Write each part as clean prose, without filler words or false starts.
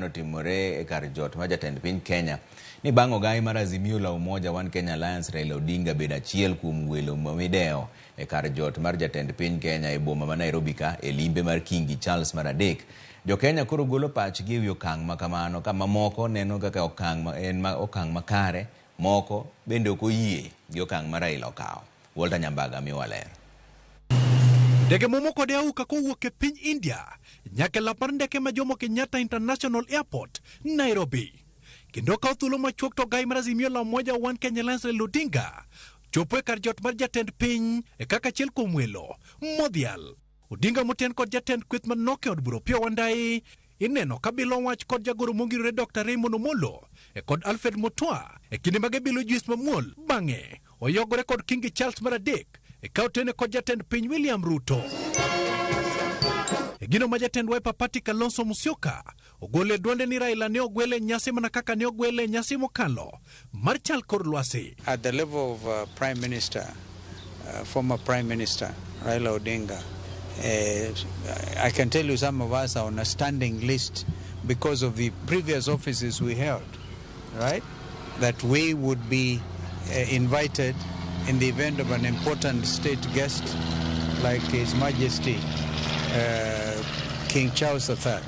otimore e kar jot mar jatend piny Kenya ni bang' ogai mar Azimio la Umoja One Kenya Alliance Raila Odinga bedo achiel kuom welo midewo e kar jot mar jatend piny Kenya e boma ma Nairobi ka e limbe mar Kingi Charles mar adek. Jo-Kenya koro golo pachgi ewi okang' ma kamano ka mamoko neno kaka okang' ma en okang' makare, moko bende ok oyie gi okang' ma Raila okawo. Walter Nyambaga miyowa ler. Ndege momo kod auka kowuok e piny India nyaka e lap mar ndeke ma Jomo Kenyatta International Airport, Nairobi. Kendo okawo thuolo machuok to ogai mar Azimio la Umoja One Kenya Alliance Raila Odinga chopo e kar jot mar jatend piny e kaka achiel kuom welo modhial. Odinga moten kod jatend kweth manok e od bura Opiyo Wandayi ineno ka bilo wach kod jagoro mongirore Dr. Raymond Omolo e kod Alfred Mutua e kinde ma gibilo juis mamuol bang'e oyogore kod Kingi Charles mar adek e ka otene kod jatend piny William Ruto. E gino ma jatend Wiper Party Kalonzo Musyoka ogolo e dwonde ni Raila ne ogwele e nyasi mana kaka ne ogwele e nyasi mokalo mar chal kor lwasi. At the level of Prime Minister, former Prime Minister Raila Odinga, I can tell you some of us are on a standing list because of the previous offices we held, right? That we would be invited in the event of an important state guest like His Majesty King Charles III.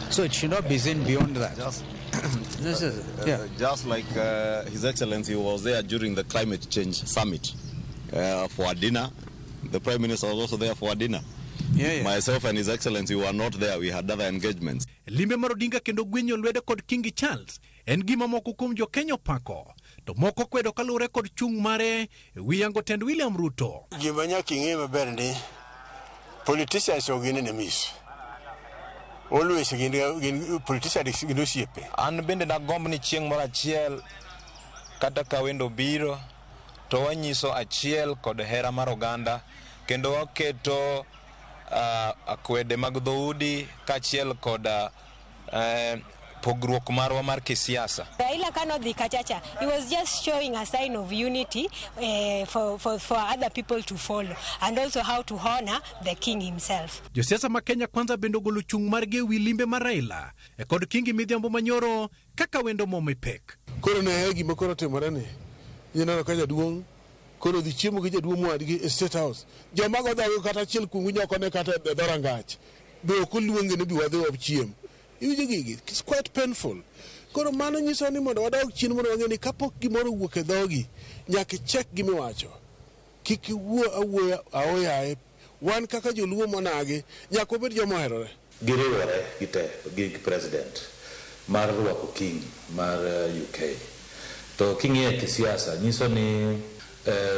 So it should not be seen beyond that. Just, This is, yeah. Just like His Excellency was there during the climate change summit for a dinner. The Prime Minister was also there for a dinner. Myself and His Excellency were not there. We had other engagements. Limbe mar Odinga kendo gwenyo lwedo kod Kingi Charles en gima moko kuom jo-Kenya opako to moko kwedo kaluwore kod chung' mare e wi yango tend William Ruto. Gima nyaka ing'e maber ni politicians ok gin enemies. Always gin politicians gin osiepe. An bende nagomb ni chieng' moro achiel kata ka wendo biro to wanyiso achiel kod hera mar oganda kendo waketo akwede mag dhoudi kaachiel kod pogruok marwa mar kisiasa. Raila kanodhi kachacha, he was just showing a sign of unity for other people to follow and also how to honor the king himself. Josiasa ma Kenya Kwanza bende ogolo chung' margi e wi limbe mar Raila e kod Kingi Midhiambo Manyoro kaka wendo momi pek. Koro ne gima koro timore ni ineno ka jaduong' koro dhi chiemo gi jaduong' wadgi e State House. Joma go dhogi kata achiel kuomgi nyoko ne kata e dhorangach. Be ok oluonge ni bi wadhi wachiem. Iwinjo gigi? It's quite painful. Koro mano nyiso ni mondo wadog chien mondo wang'e ni kapok gimoro owuok e dhogi, nyaka icheck gimiwacho. Kik iwuo awuoya aoyaye. Wan kaka joluo monagi, nyaka wabed joma oherore. Giriwore gi te gi president mar rwako king mar UK. To king'iye kisiasa nyiso ni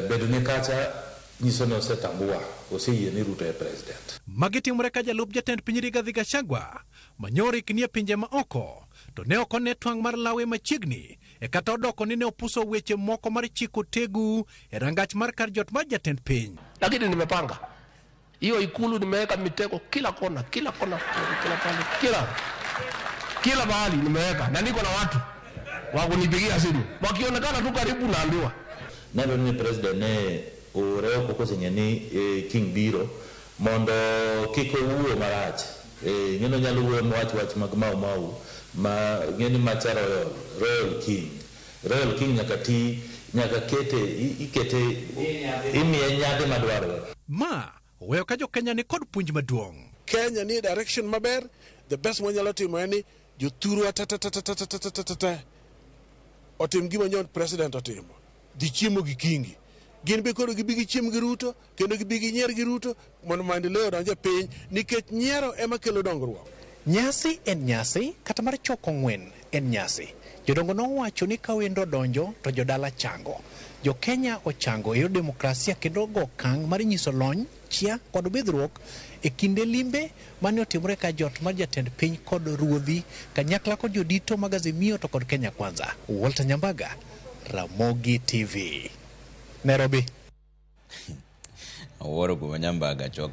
bedo ne kacha nyiso ni osetambua oseyie ni Ruto e president. Magi timore ka jalup jatend piny Rigathi Gachagua manyoro ikni e pinje ma oko to ne ok one twang' mar lawe machiegni e kata odoko ni ne opuso weche moko mar chiko tegu e rangach mar kar jot mar jatend piny. Lakini nimepanga hiyo Ikulu, nimeweka mitego kila kona, kila kona, kila pale, kila mahali nimeweka, na niko na watu wa kunipigia simu, wakionekana tu karibu naambiwa. Nenore ni president ne oore oko koseng'e ni king biro mondo kik owuo marach. Ng'eno nyalo wuoyo mowach wach mag mau mau ma ng'eni macha royal king. Royal king nyaka ti nyaka kete ikete imiye nyadhi madwarore. Ma oweyo ka jo-Kenya ni kod puonj maduong'. Kenya ni e direction maber, the best mwanyalo timo en ni jothurwa ta ta ta ta ta ta ta ta ta ta otim gima nyon president otimo. Dhi chiemo gi Kingi. Gin be koro gibi gichiem gi Ruto kendo gibi ginyier gi Ruto mondo maendeleo odonj e piny nikech nyiero ema kelo dongruok. Nyasi en nyasi, kata mar choko ng'wen en nyasi. Jodongo nowacho ni ka wendo odonjo to jodala chango. Jo-Kenya ochango e yor demokrasia kendo ogo okang' mar nyiso lony, chia kod bidhruok e kinde limbe mane otimore ka jot mar jatend piny kod ruodhi kanyakla kod jodito mag Azimio to kod Kenya Kwanza. Walter Nyambaga, Ramogi TV, Nairobi. Awuoro kuom Nyambaga chok